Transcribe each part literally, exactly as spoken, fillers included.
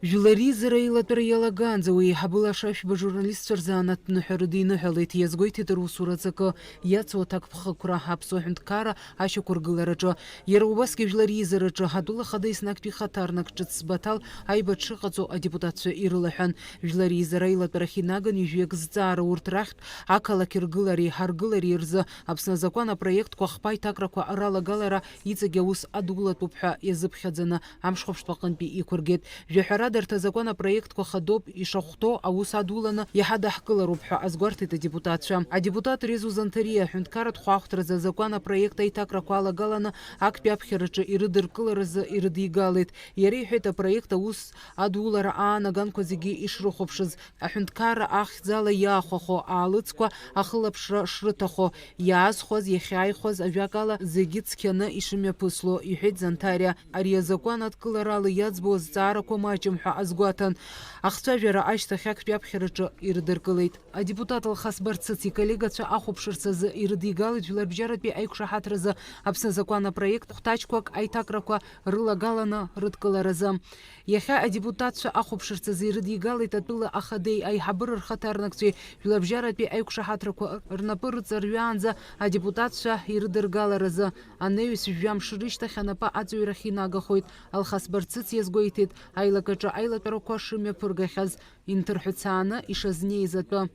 Жәлар реизара аилатәара иалагаанӡа уи еиҳабы лаша Ашәба журналистцәа рзы анатә ныҳәа рыдиныҳәалеит, иазгәеиҭеит русура аҵакы иацу аҭакԥхықәра, аԥсуа ҳәынҭқарра ашьақәыргылараҿы. Иара убасгьы Жәлар реизараҿы атәыла ахада еснагтәи ихаҭарнак ҿыц Баҭал аиба дшыҟаҵо адепутатцәа ирылаҳәан. Жәлар реизара аилатәарахь инаган ҩажәиак зҵаара урҭ рахьтә ақалақь ргылареи ҳаргылареи рзы Аԥсны азакәан апроектқәа хԥа аиҭакрақәа ралагалара иҵегь аус адулатәуп ҳәа иазыԥхьаӡаны амшхәаԥштә аҟынтәи иқәыргеит. Жәаҳәарадарҭа азакәан апроектқәа хадоуп, ишахәҭоу аус адуланы иҳадаҳкылароуп ҳәа азгәарҭеит адепутатцәа. Адепутат Резо Занҭариа аҳәынҭқарратә хәаахәҭразы азакәан апроект аиҭакрақәа алагаланы актәи аԥхьараҿы ирыдыркыларазы ирыдигалеит. Иара иҳәеит апроект аус адулара аан аганқәа зегьы ишрыхәаԥшыз, аҳәынҭқарра ахьӡала иаахәахо аалыҵқәа ахылаԥшра шрыҭахо, иаазхәаз, иахьааихәаз, ажәакала, зегьы цқьаны ишымҩаԥысло, иҳәеит Занҭариа. Ари азакәан адкыларала иаӡбо азҵаарақәа маҷым ҳәа азгәаҭан. Ахцәажәара ашьҭахь актәи аԥхьараҿы ирыдыркылеит. Адепутат Алхас Барцыц иколлегацәа ахәаԥшырц азы ирыдигалеит Жәларбжьаратәи аиқәшаҳаҭразы Аԥсны азакәан апроект хәҭаҷқәак аиҭакрақәа рылагаланы рыдкыларазы. Иахьа адепутатцәа ахәаԥшырц азы ирыдигалеит атәыла ахадеи аиҳабыра рхаҭарнакцәеи Жәларбжьаратәи аиқәшаҳаҭрақәа рнапы рыҵарҩаанӡа адепутатцәа ирыдыргаларазы. Анаҩс жәамш рышьҭахь анапы аҵаҩрахь инагахоит. Алхас Барцыц иазгәеиҭеит, аилакаҿы аилатәарақәа шымҩаԥыргахьаз, инҭырҳәцааны ишазнеиз атәы.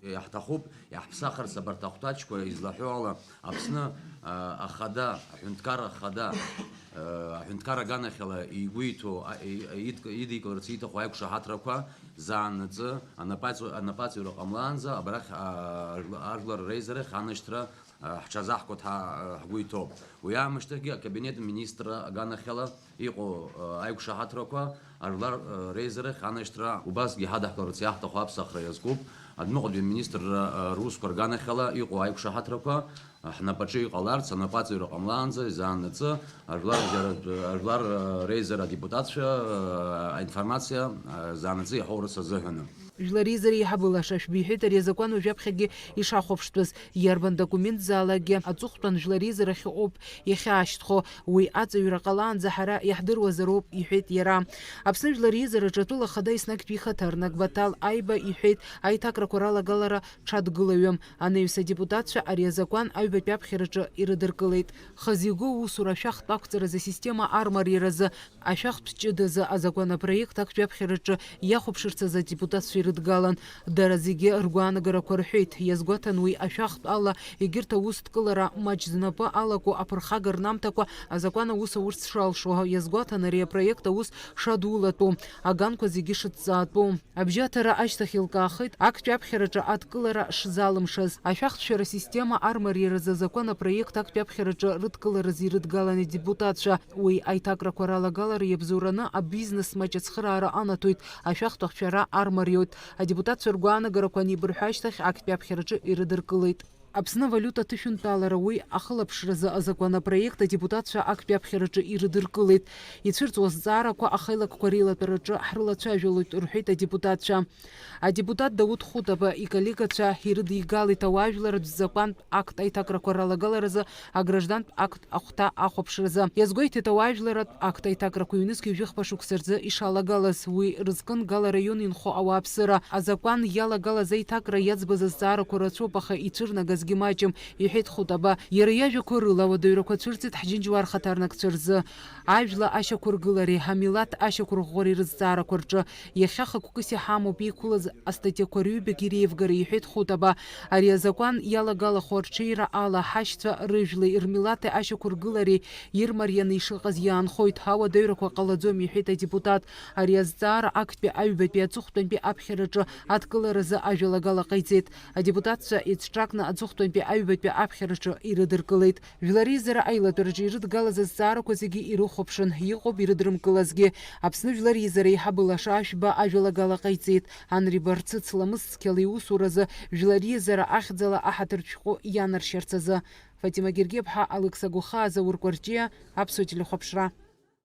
Иаҳҭахуп иаҳԥсахырц абарҭ ахәҭаҷқәа излаҳәо ала, Аԥсны, а, ахада, аҳәынҭқарра ахада, а, аҳәынҭқарра аганахьала игәы иҭоу, а, и-, идк-, идикыларц ииҭаху аиқәшаҳаҭрақәа заанаҵы анапаҵ-, анапаҵаҩра ҟамлаанӡа абрахь, а, ажәла-, ажәлар реизарахь анашьҭра, а, ҳҽазаҳкуа ҳа-, а, ҳгәы иҭоуп. Уи аамышьҭахьгьы акабинет министрра аганахьала иҟоу, а, аиқәшаҳаҭрақәа ажәлар, а, реизарахь анашьҭра убасгьы ҳадаҳкыларц иаҳҭаху аԥсахра иазкуп. Адәныҟатәи аминистрра, а, русқәа рганахьала иҟоу аиқәшаҳаҭрақәа, а, ҳнапаҿы иҟаларц, анапаҵаҩра ҟамлаанӡа изаанаҵы ажәлар, а, ажәлар, а, реизара адепутатцәа, а, аинформациа, а, заанаҵы иаҳоу рыц азыҳәаны. Жәлар реизара еиҳабы Лаша Ашәба иҳәеит, ари азакәан уажәаԥхьагьы ишахәаԥштәыз, иарбан документзаалакгьы аҵыхәтәан жәлар реизарахь ауп иахьаашьҭхо, уи аҵаҩра ҟалаанӡа ҳара иаҳдыруазароуп, иҳәеит иара. Аԥсны жәлар реизараҿы атәыла ахада еснагьтәи ихаҭарнак Баҭал Аиба иҳәеит, аиҭакрақәа ралагалара ҽадгылаҩым. Анаҩс адепутатцәа ари азакәан аҩбатәи аԥхьараҿы ирыдыркылеит. Хазы игәы аусура ашәахтә ақәҵаразы асистема армариаразы ашәахтә ҷыдазы азакәан апроект актәи аԥхьараҿы иахәаԥшырц азы адепутатцәа ирыдгалан. Дара зегьы ргәаанагарақәа рҳәеит. Иазгәаҭан уи ашәахтә ала егьырҭ аус дкылара маҷ знапы алаку аԥырхага рнамҭақәа азакәан аус аурц шалшо. Иазгәаҭан ари апроект аус шадулатәу, аганқәа зегьы шыҭҵаатәу. Абжьаҭара ашьҭахь еилкаахеит актәи аԥхьараҿы адкылара шзалымшаз. Ашәахтә шәара система армариаразы азакәан апроект актәи аԥхьараҿы рыдкыларазы ирыдгалан адепутатцәа. Уи аиҭакрақәа ралагалара иабзоураны абизнес маҷ ацхыраара анаҭоит, ашәахтә ахшәара армариоит. Адепутатцәа ргәаанагарақәа анеибырҳәа ашьҭахь актәи аԥхьараҿы ирыдыркылеит. Аԥсны авалиута аҭышәынтәалара уи ахылаԥшразы азакәан апроект адепутатцәа актәи аԥхьараҿы ирыдыркылеит. Ицәырҵуа азҵаарақәа ахеилакқәа реилатәараҿы ҳрылацәажәалоит, рҳәеит адепутатцәа. Адепутат Дауҭ Хәытаба иколлегацәа ирыдигалеит ауаажәларратә закәантә акт аиҭакрақәа ралагаларазы аграждантә акт ахәҭа ахәаԥшразы. Иазгәеиҭеит ауаажәларратә акт аиҭакрақәа ҩнызқь ҩажәихԥа шықәса рзы ишалагалаз, уи Рызкын Гал араион инхо ауааԥсыра азакәан иалагалаз аиҭакра иаӡбаз азҵаарақәа рацәоуп, аха ицәырнагазгьы маҷым, иҳәеит Хәытаба. Иара иажәақәа рыла, ауадаҩрақәа цәырҵит ҳџьынџьуаа рхаҭарнакцәа рзы. Ажәла ашьақәыргылареи амилаҭ ашьақәырӷәӷәареи рызҵаарақәа рҿы иахьа хықәкыс иҳамоуп еиқәылаз астатиақәа рыҩбагьы реивгара, иҳәеит Хәытаба. Ари азакәан иалагалахо арҽеира ала ҳашьцәа рыжәлеи рмилаҭи ашьақәыргылареи ирмарианы ишыҟаз иаанхоит, ауадаҩрақәа ҟалаӡом, иҳәеит адепутат. Ари азҵаара актәи аҩбатәи аҵыхәтәантәи аԥхьараҿы адкыларазы ажәалагала ҟаиҵеит. Адепутатцәа еицҿакны аҵыхәтәантәи аҩбатәи аԥхьараҿы ирыдыркылеит. Жәлар реизара аилатәараҿы ирыдгалаз азҵаарақәа зегьы ирыхәаԥшын, иҟоуп ирыдрымкылазгьы. Аԥсны Жәлар реизара аиҳабы Лаша Ашәба ажәалагала ҟаиҵеит, Анри Барцыц ламыс цқьала иусуразы Жәлар реизара ахьӡала аҳаҭыртә шәҟәы ианаршьарц азы. Фатима Гергиаԥҳа, Алықьса Гәахаа, Заур Кәарҷиа, Аԥсуа телехәаԥшра.